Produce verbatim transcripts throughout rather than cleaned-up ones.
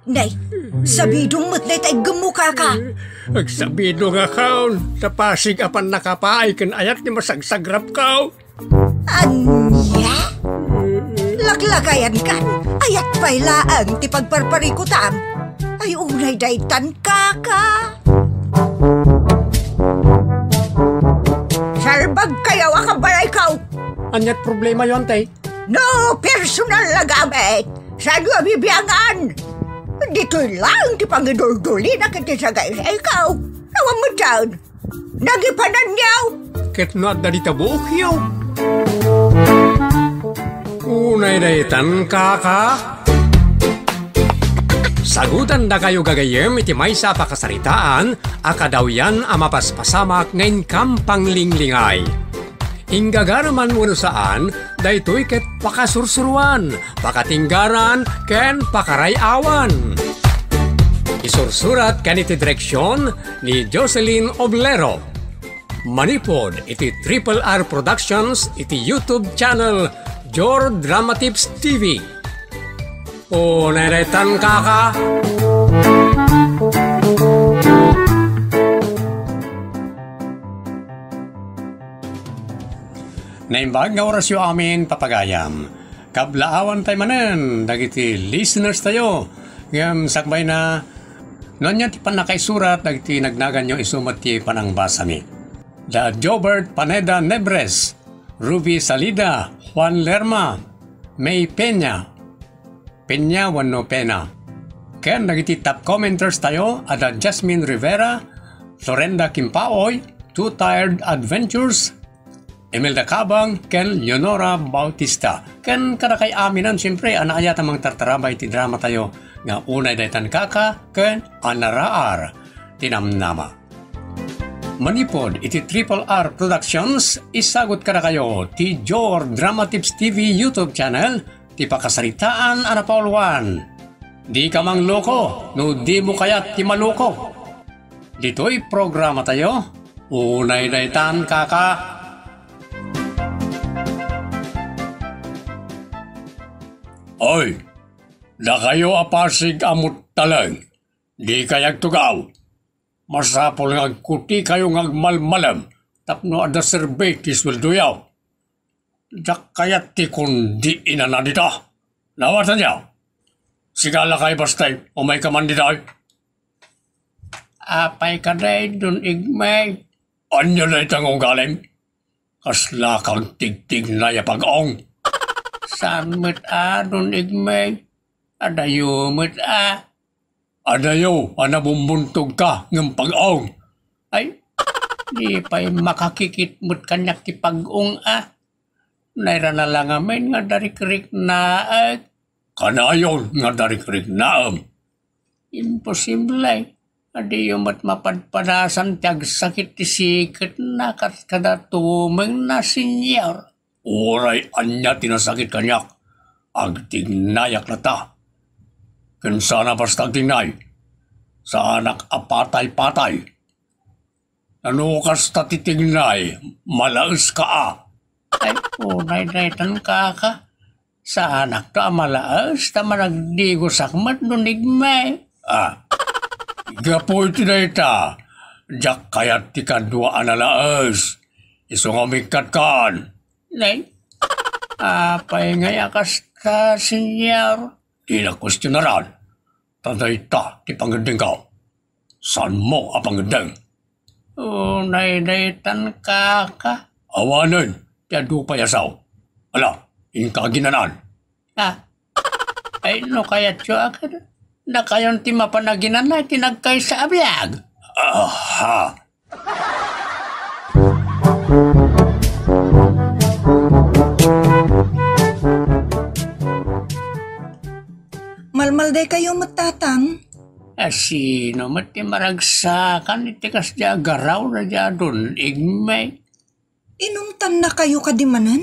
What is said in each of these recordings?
Nay, sabidong met dayta iggemmo, kaka. Agsabidongakon, ta pasig a pannakapaay ken ayat ti masagsagrapko. Ania? Laklakayankan, ayat pay laeng ti pagparparikutam. Ay, unay daytan, kaka. Salbagkayo a kabalayko. Aniat problemayo, ante? No personal a gamit, saanyo a bibiangan? Ditoy laeng ti pangiduldulina ket ti sagaysayko. Awan met saan. Nagipananyo. Ket no adda dita buokyo. Unay daytan, kaka. Sagutandakayo gagayyem iti maysa a pakasaritaan a kadawyan a mapaspasamak nga inkam panglinglingay. Inggagaraman wenno saan, daytoy ket pakasursuroan, pakatinggaran, ken pakaray-awan. Isursurat ken iti direksion ni Jocelyn Oblero. Manipud iti Triple R Productions iti YouTube channel Jor Dramatips T V. O, neretan, kaka. Naimbag nga orasyo amin, papagayam. Kablaawan tay manen dagiti listeners tayo. Ngem sakbayna, no ania ti pannakaisurat dagiti nagnaganyo isu met ti panangbasami. Da Jobert Paneda Nebres, Ruby Salida, Juan Lerma, May Peña, Peña wenno Pena. Ken dagiti top commenters tayo, ada Jasmine Rivera, Florenda Kimpaoy, Two Tired Adventures, Imelda Cabang, ken Leonora Bautista. Ken kadakay aminen, siyempre, a naayat a mangtartarabay iti drama tayo nga unay daytan, kaka, ken a naraar ti namnama. Manipud iti Triple R Productions, isagut kadakayo ti Jor Dramatips T V YouTube channel, ti pakasaritaan a napauluan. Dika mangloko no dimo kayat ti maloko. Ditoy programa tayo, unay daytan, kaka. Oy, dakayo a pasig a muttaleng, dikay agtugaw. Masapul nga agkutikayo nga agmalmalem tapno adda serbi ti sueldoyo. Diak kayat ti kundi inana dita. Nawatanyo. Sigalakay, basta umayka man dita. Apay kadi, Don Igmay? Ania dayta nga ugalim? Kaslaka agtigtignay a pag-aong. Saan met a, Don Igmay? Adayo met a. Adayo a nabumbuntogka ngem pag-aong. Ay, di pay makakikit met kaniak ti pag-ong a. Nairana la ngamin nga darikriknaek. Kanayon nga darikriknaem. Imposible. Adiyo met mapadpadasan ti agsakit ti siketna kat kada tumengna, Señor. Uray ania ti nasakit kaniak, agtignayak latta. Ken saan a basta agtignay. Saanak a patay-patay. No kasta ti tignay, malaeska a. Ay, unay daytan, kaka. Saanakto a malaes, ta managdigosak met no nigmay. Ah, gapu iti dayta, diak kayat ti kadua a nalaes. Isu nga umikkatkan. Nay, apay ngay a kasta, Señor? Dina kuestionaran. Ta dayta ti pangeddengko. Saanmo a pangeddeng? Unay daytan, kaka. Awanen ti adu pay a sao. Ala, inka aginanaan. Ah. Ay, no kayatyo a ket, dakayon ti mapan aginana iti nagkaysa a biag. Aha. Malmaldaykayo met, Tatang. A sino met ti maragsakan iti kasdi a garaw daydi a Don Igmay? Inungtannakayo kadi manen?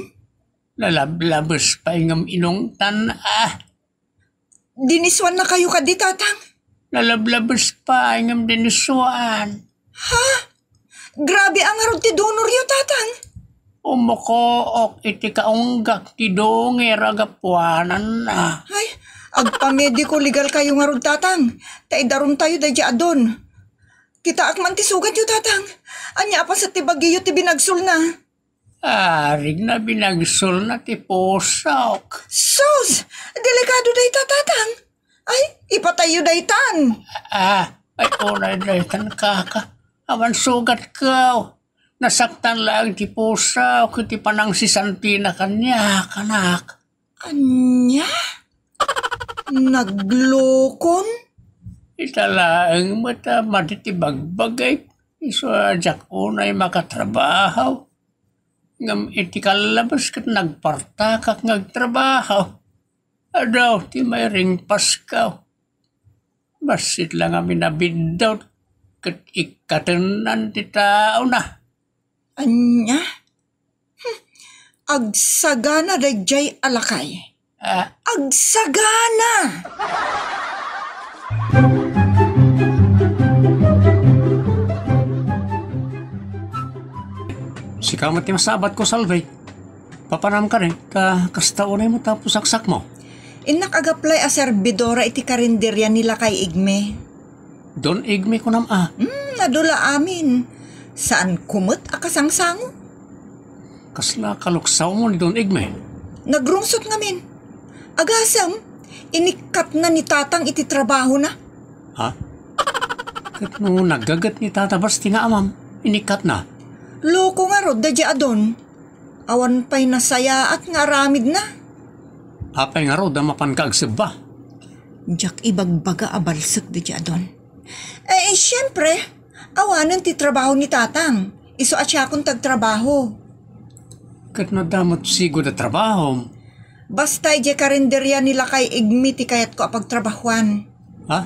Nalablabes pay ngem inungtan a. Dinisuannakayo kadi, Tatang? Nalablabes pay ngem dinisuan. Ha? Grabe a ngarud ti donoryo, Tatang. Umukook iti kaunggak ti dungir a gapuananna. Ay, Agpamediko legal kayo ngarud, Tatang, ta idarumtayo daydiay a don. Kitaak man ti sugatyo, Tatang. Ania a paset ti bagiyo ti binagsolna? Arigna, binagsolna ti pusok. Sus! Delikado dayta, Tatang. Ay, ipatayyo daytan. Ah, ay, unay daytan, kaka. Awan sugatko. Nasaktan laeng ti pusok iti panangsisantina kaniak, anak. Ania? Naglokon? Ita laeng met a madi ti bagbagik. Isu a diak unay makatrabaho. Ngem iti kallabes ket nagpartakak nga agtrabaho. Adu ti mairingpasko. Bassit la ngamin a biddut ket ikkatennan ti taona. Ania? Hmm. Agsagana daydiay a lakay. Ah. Agsagana! Sika met ti masabatko, Salve. Papanam kadi, ta kasta unay met a pusaksakmo. Innak ag-apply a serbidora iti karinderia ni Lakay Igme. Don Igme kunam a? Hmm, adu la amin. Saanko met a kasangsango. Kasla kaluksawmo ni Don Igme? Nagrungsot ngamin. Agasem, inikkatna ni Tatang iti trabahona. Ha? Ket no nagaget ni Tata Basti nga amam, inikkatna? Loko ngarud daydiay a don. Awan pay nasayaat nga aramidna. Apay ngarud a mapanka agsebba? Diak ibagbaga a balsek daydiay a don. Eh, siempre, awanen ti trabaho ni Tatang. Isu a siakon ti agtrabaho. Ket no adda met sigud a trabahom? Basta idiay karinderia ni Lakay Igme ti kayatko a pagtrabahoan. Ha?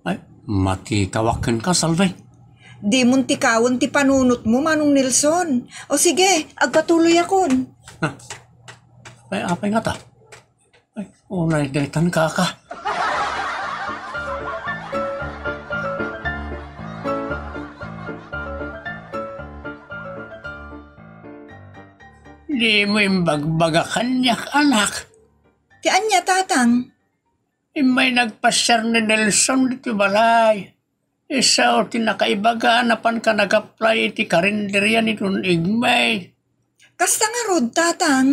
Ay, matikawak kenka, Salve. Dimon tikawen ti panunotmo, Manong Nelson. O sige, agpatuloyakon. Ha? Ay, apay ngata? Ay, unay daytan, kaka. Dimo imbagbaga kaniak, anak. Ti ania, Tatang? Immay nagpasiar ni Nelson ditoy balay. Isu ti nakaibaga a napanka nag-apply iti karinderia ni Don Igme. Kasta ngarud, Tatang.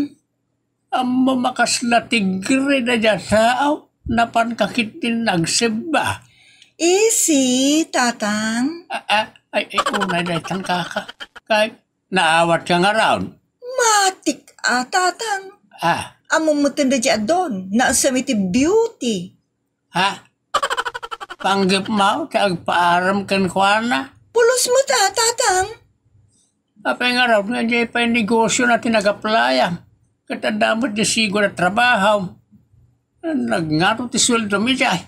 Ammom a kasla tigre daydiay a tao, napanka ketdin nagsebba. Isi, Tatang. Ah, ah, ay, ay, unay daytan, kaka. Kay, naawatka ngarud? Matik a, Tatang. Ah. Ammom metten daydiay a don, naisem iti beauty. Ha? Panggepmo ti agpaaram kenkuana? Pulos met a, Tatang. Apay ngarud nga diay pay negosiona ti nag-apply-am? Ket adda met diay sigud a trabaho. Nagngato ti sueldom idiay.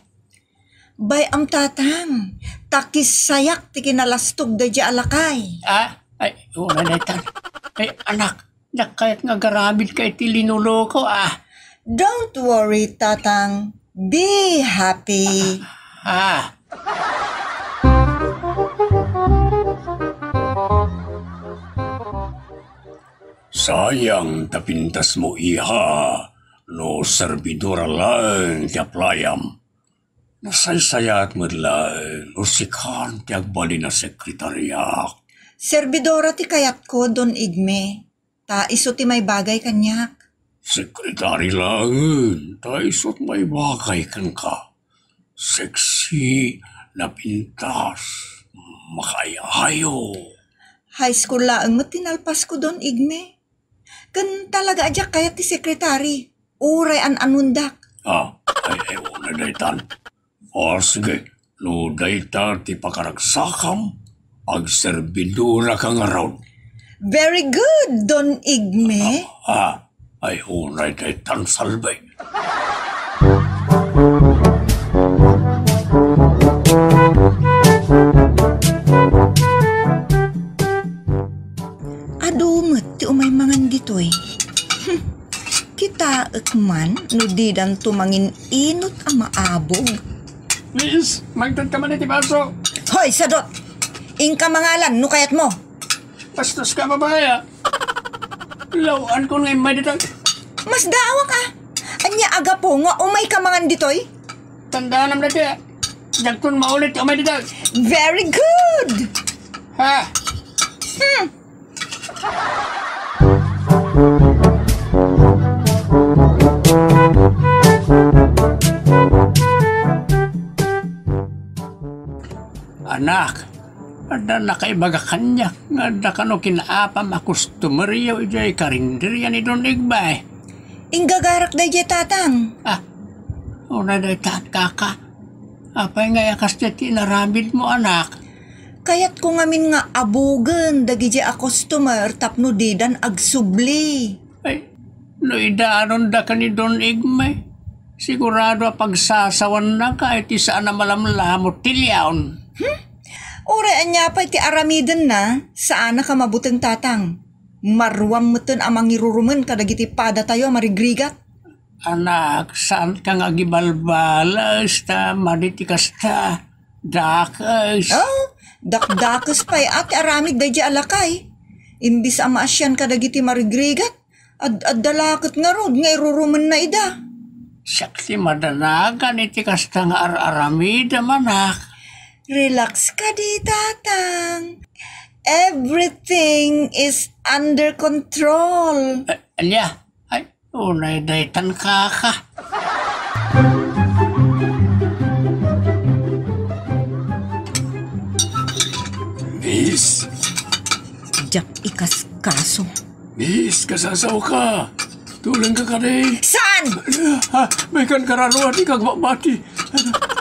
Bay-am, Tatang, ta kissayak ti kinalastog daydiay a lakay. Ah? Ay, unay daytan. Ay, anak, diak kayat nga agaramidka iti linoloko, ah. Don't worry, Tatang. Be happy. Ah. Sayang ta pintasmo, iha, no serbidora laeng ti apply-am. Nasaysayaat met laeng no sikan ti agbalin a sekretariak. Serbidora ti kayatko, Don Igme, ta isu ti maibagay kaniak. Sekretari laengen, ta isu ti maibagay kenka. Sexy, napintas, makaayo-ayo. High school laeng met ti nalpasko, Don Igme. Ken talaga a diak kayat ti sekretari. Uray an-anondak. Ah, ay, ay, unay daytan. O, sige, no dayta ti pakaragsakam, agserbidurak ngarud. Very good, Don Igme. Ah, ay, unay daytan, Salve. Adu met ti umay mangan ditoy. Hmm. Kitaek man no didanto mangin-inot a maabog. Miss, mangted ka man iti baso. Hoy, sadot! Inka mangalan no kayatmo. Bastos ka, babae, ah. Law-ankon nga immay ditoy. Masdaawak, ah. Ania Agapo nga umayka mangan ditoy? Tandaanam daytoy. Diakton maulit ti umay ditoy. Very good! Ha? Hmm. Anak, adda nakaibaga kaniak nga adda kano kinaapam a customeryo idiay karinderia ni Don Igmay. Inggagarak daydiay, Tatang. Ah, unay dayta, kaka. Apay ngay a kasdiay ti inaramidmo, anak? Kayatko ngamin nga abugen dagidiay a customer tapno didan agsubli. Ay, no idaanonda ken ni Don Igmay, sigurado a pagsasawannaka iti saan a malamlamot ti leon. Hmm? Uray ania pay ti aramidenna, saanaka mabuteng, Tatang. Maruam metten a mangirurumen kadagiti padatayo a marigrigat. Anak, saanka nga agibalbalas ta madi ti kasta. Dakes. Ah, dakdakes pay a ti aramid daydiay a lakay. Imbis a maasian kadagiti marigrigat, ad-adda la ket ngarud nga irurumenna ida. Siak ti madanagan iti kasta nga ar-aramidem, anak. Relax kadi, Tatang. Everything is under control. Eh, ania? Ay, unay daytan, kaka. Miss? Diak ikaskaso. Miss, kasasaoka. Tulengka kadi. Saan? Ah, may kan kararua, dika agbabati.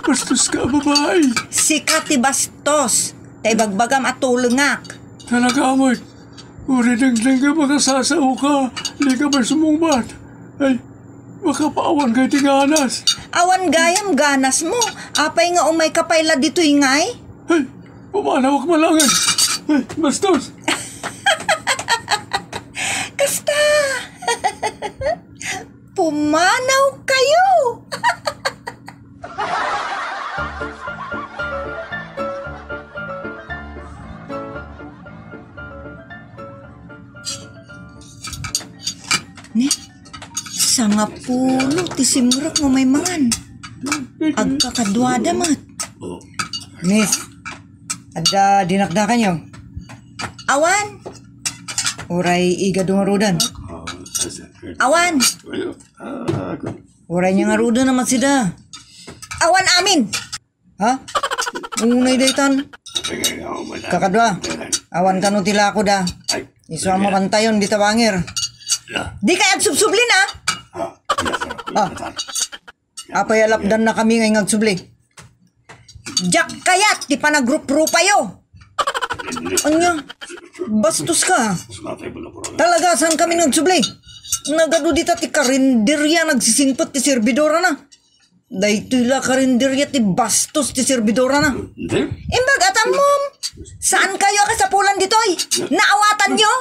Bastoska a babai. Sika ti bastos. Ta ibagbagam a tulengak. Talaga met. Uray dengdengngem a kasasaoka, dika pay sumungbat. Ay, makapaawanka iti ganas. Awan gayam ganasmo. Apay nga umayka pay la ditoy ngay? Ay, pumanawak man laengen. Ay, bastos. Kasta. Pumanawkayo. Ni, sangapulo ti simrek nga umay mangan. Agkakaduada met. Miss, adda dinakdakanyo? Awan. Uray igado ngaruden? Awan. Uray nia ngaruden a matsida? Awan amin. Ha? Unay daytan. Kakadua, awan kano ti lakoda. Isu a mapantayon dita bangir. Dikay agsubsubli, a? Ah. Apay a lapdannakami nga ingagsubli? Diak kayat ti panagruprupayo. Ania? Bastoska. Talaga, saankami nga agsubli? Nagadu dita ti karinderia, nagsisingpet ti serbidorana. Daytoy la karinderia ti bastos ti serbidorana. Imbag a tammom, saankayo a kasapulan ditoy? Naawatanyo?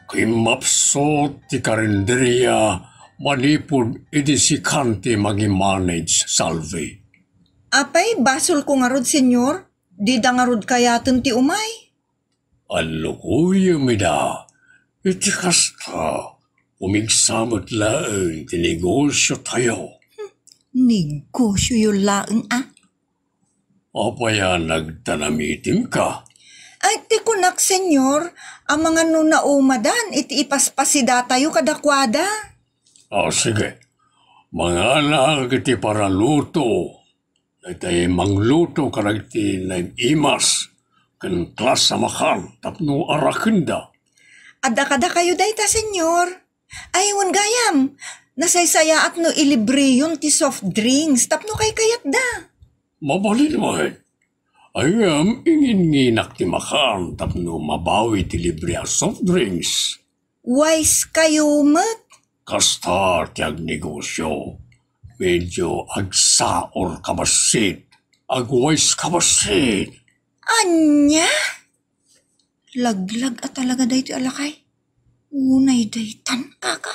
Kimmapsut ti karinderia manipud idi sikan ti mangi-manage, Salvi. Apay, basolko ngarud, Señor? Dida ngarud kayaten ti umay? Allukoyem ida. Iti kasta, pumigsa met laeng ti negosiotayo. Negosioyo laeng, a? Apay a nagtanamitimka? Ay, ti kunak, Señor, amangan no naumadan iti ipaspasidatayo kadakuada. Ah, sige. Manganak iti paraluto. Daytay mangluto kadagiti naim-imas ken klase a makan tapno arakenda. Adda kadakayo dayta, Señor? Ay, wen gayam, nasaysayaat no ilibreyon ti soft drinks tapno kaykayatda. Mabalin met. Ay, ngem, inginginak ti makan tapno mabawi ti libre a soft drinks. Wise kayo met. Kasta ti agnegosio. Medyo agsaor ka bassit. Agwise ka bassit. Ania? Laglag a talaga daytoy a lakay. Unay daytan, kaka.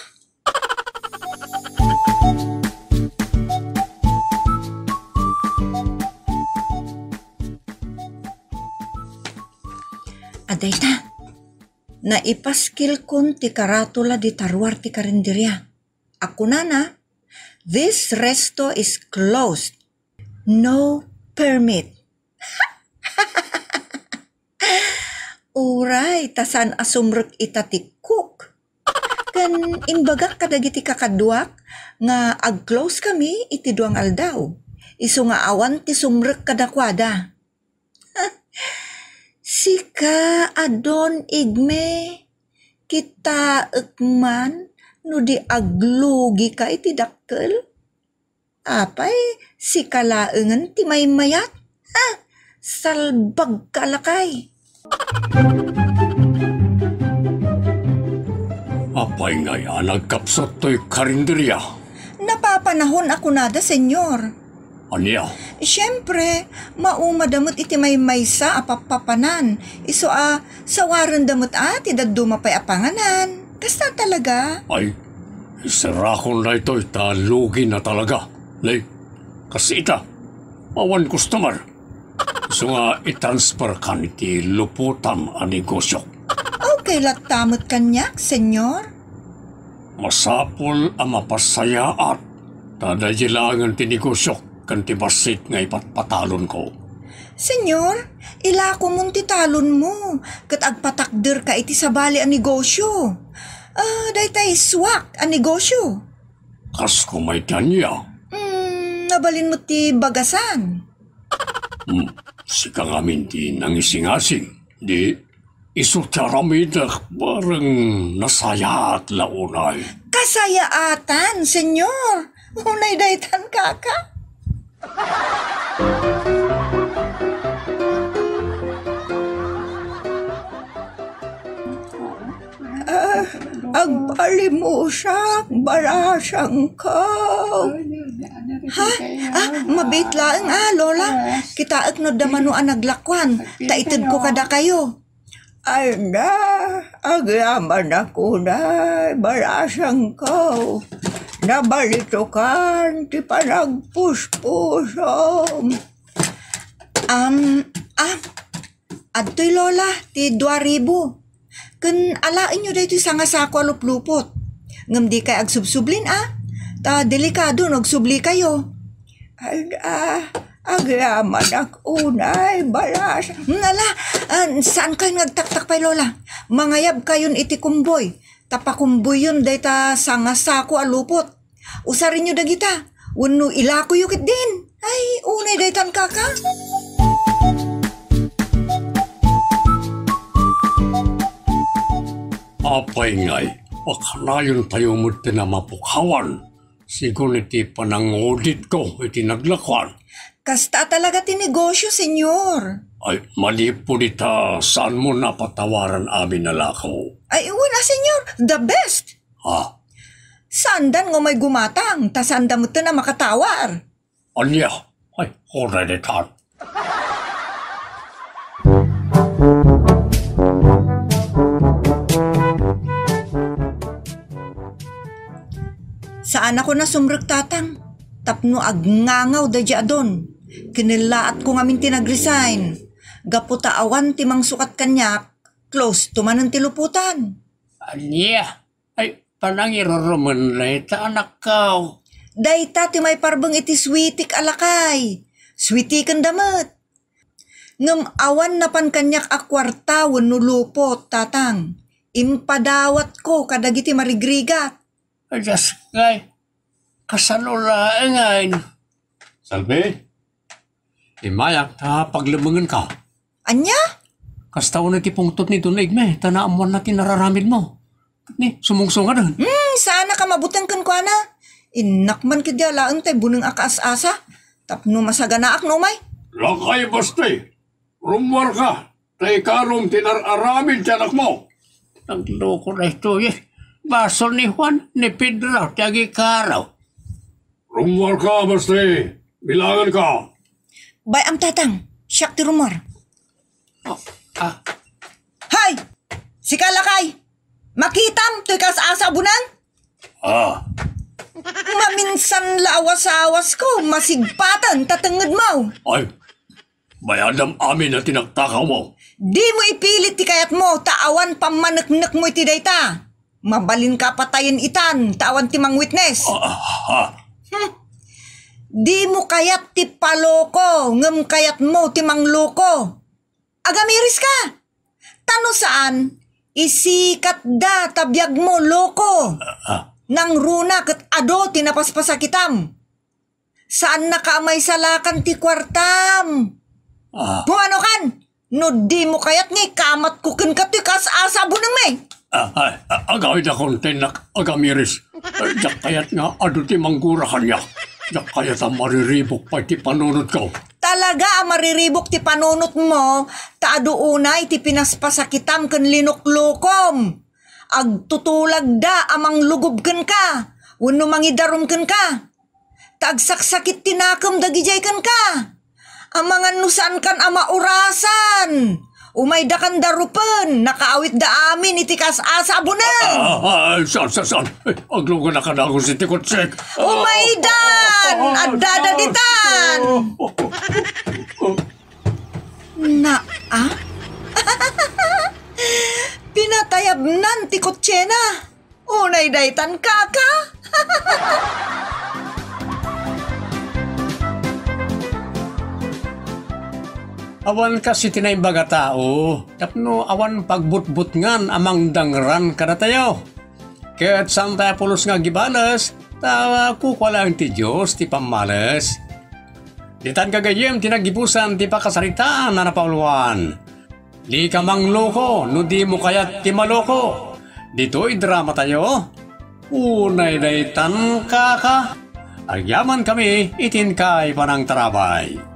Adayta, naipaskilkon ti karatula dita ruar ti karinderia. A kunana, "This resto is closed. No permit." Uray, ta saan a sumrek ita ti cook. Ken imbagak kadagiti kakaduak nga ag-close kami iti dua nga aldaw. Isu nga awan ti sumrek kadakuada. Sika a Don Igme, kitaek man no di aglugika iti dakkel? Apay, sika laengen ti maymayat? Ha? Salbagka, lakay! Apay ngay a nagkapsut toy karinderia? Napapanahon a kunada, Senyor. Ania? Siempre, maumada met iti maymaysa a pappapanan. Isu a, sawarenda met a ti dadduma pay a panganan. Kasta talaga. Ay, iserakon daytoy ta lugi na talaga. Nay, kas ita, awan customer. Isu nga i-transfer kan iti lupotam a negosyo. Okay latta met kaniak, Senyor. Masapul a mapasayaat, ta daydi laengen ti negosio ken ti bassit nga ipatpatalonko. Senyor, ilakomon ti talonmo, ket agpatakderka iti sabali a negosio. Ah, daytay suak a negosio. Kas kumaytan ya? Mm, nabalin mo ti bagasan. Hmm, sika ngamin ti nangisingasing. Di, isu ti aramidek, bareng nasayaat la unay. Kasayaatan, Senyor. Unay daytan, kaka. Ah, agpalimusak, barasangko. Ha? Ah, mabiit laeng, ah, Lola. Kitaek no adda mano a naglakuan, ta itedko kadakayo. Ay na, agyamanak unay, barasangko. Nabalitokan ti panagpuspusom. Am, ah, adtoy Lola, ti dua ribu. Ken alaenyo daytoy sangasako a luplupot. Ngem dikay agsubsublin, a? Ta delikado no agsublikayo. Ay, a, agyamanak unay, balas. Hmm, ala, ah, saankayon nga agtaktak pay, Lola? Mangayabkayon iti kumboy. Ta pakumboyyon dayta sangasako a lupot. Usarenyo dagita, wenno ilakoyo ketdin. Ay, unay daytan, kaka. Apay ngay, pakanayontayo met ti mapukawan, sigun iti panangauditko iti naglakuan. Kasta talaga ti negosyo, Senyor. Ay, manipud ita, saanmo napatawaran amin a lako? Ay, wen a, Senyor, the best. Ha? Saandan nga umay gumatang, ta saanda metten a makatawar. Ania? Ay, uray daytan. Saanakon a sumrek, Tatang, tapno agngangaw daydi a Don. Kinellaatko ngamin ti nag-resign. Gapu ta awan ti mangsukat kaniak, close to manen ti lupotan. Ania? Ay, panangirurumen dayta, anakko. Dayta ti maiparbeng iti suitik a lakay. Suitikenda met. Ngem awan napan kaniak a kuarta wenno lupot, Tatang. Impadawatko kadagiti marigrigat. Ay, Dios, ngay. Kasano laengen? Salvi, immayak ta paglemmengenka. Ania? Kasta unay ti pungtot ni Don Igme, ta naammoanna ti nararamidmo. Ni, sumungsungaden. Hmm, saanka mabuteng kenkuana. Innak man ketdi alaen tay buneng a kaas-asa. Tapno masaganaak no umay. Lakay Basti, rummuarka, ta ikarom ti nar-aramid ti anakmo. Nagloko daytoy. Basol ni Juan, ni Pedro, ti agikaro. Rummuarka, Basti. Bilanganka. Bay-am, Tatang. Siak ti rummuar. Oh, ah. Hay! Sika lakay! Makitam toy kaas-asa a buneng? Ah. Maminsan la awas-awasko, masigpaten ta tengngedmo. Ay. Bayadam amin a tinaktakawmo. Dimo ipilit ti kayatmo, ta awan pammaneknekmo iti dayta. Mabalinka a patayen itan, ta awan ti mangwitnes. Ah, ah, ah. Hmm. Dimo kayat ti paloko, ngem kayatmo ti mangloko. Agamiris ka! Ta no saan, isikatda ta biagmo, loko. Ah, ah. Nangruna ket ado ti napaspasakitam. Saannaka a maisalakan ti kuartam. Ah. Pumanokan? No dimo kayat nga ikamatko kenka ti kas-asa a bunengmi. Ah, ay, ah, agawidakon, tennak, agamiris. Ay, diak kayat nga adu ti manggura kaniak. Diak kayat a mariribuk pay ti panunotko. Talaga a mariribuk ti panunotmo, ta adu unay ti pinaspasakitam ken linuklokom. Agtutulagda a manglugob kenka, wenno mangidarum kenka. Ta agsaksakit ti nakem dagidiay kenka. Amangan no saankan a maurasan. Umaydakan darupen, nakaawitda amin iti kas-asa a buneng. Ah, ah, ah, saan, saan, saan? Eh, agluganak a dagus iti kutsek. Umaydan! Addada ditan! Na, ah? Pinatayabnan ti kutsena. Unay daytan, kaka? Awan kas iti naimbag a tao, tapno awan pagbutbutngan a mangdangran kadatayo. Ket saantayo pulos nga agibales, ta kukua laeng ti Dios ti pammales. Ditan gagayyem ti naggibusan ti pakasaritaan a napauluan. Dika mangloko no dimo kayat ti maloko. Ditoy dramatayo, unay daytan, kaka. Agyamankami iti inkay panangtarabay.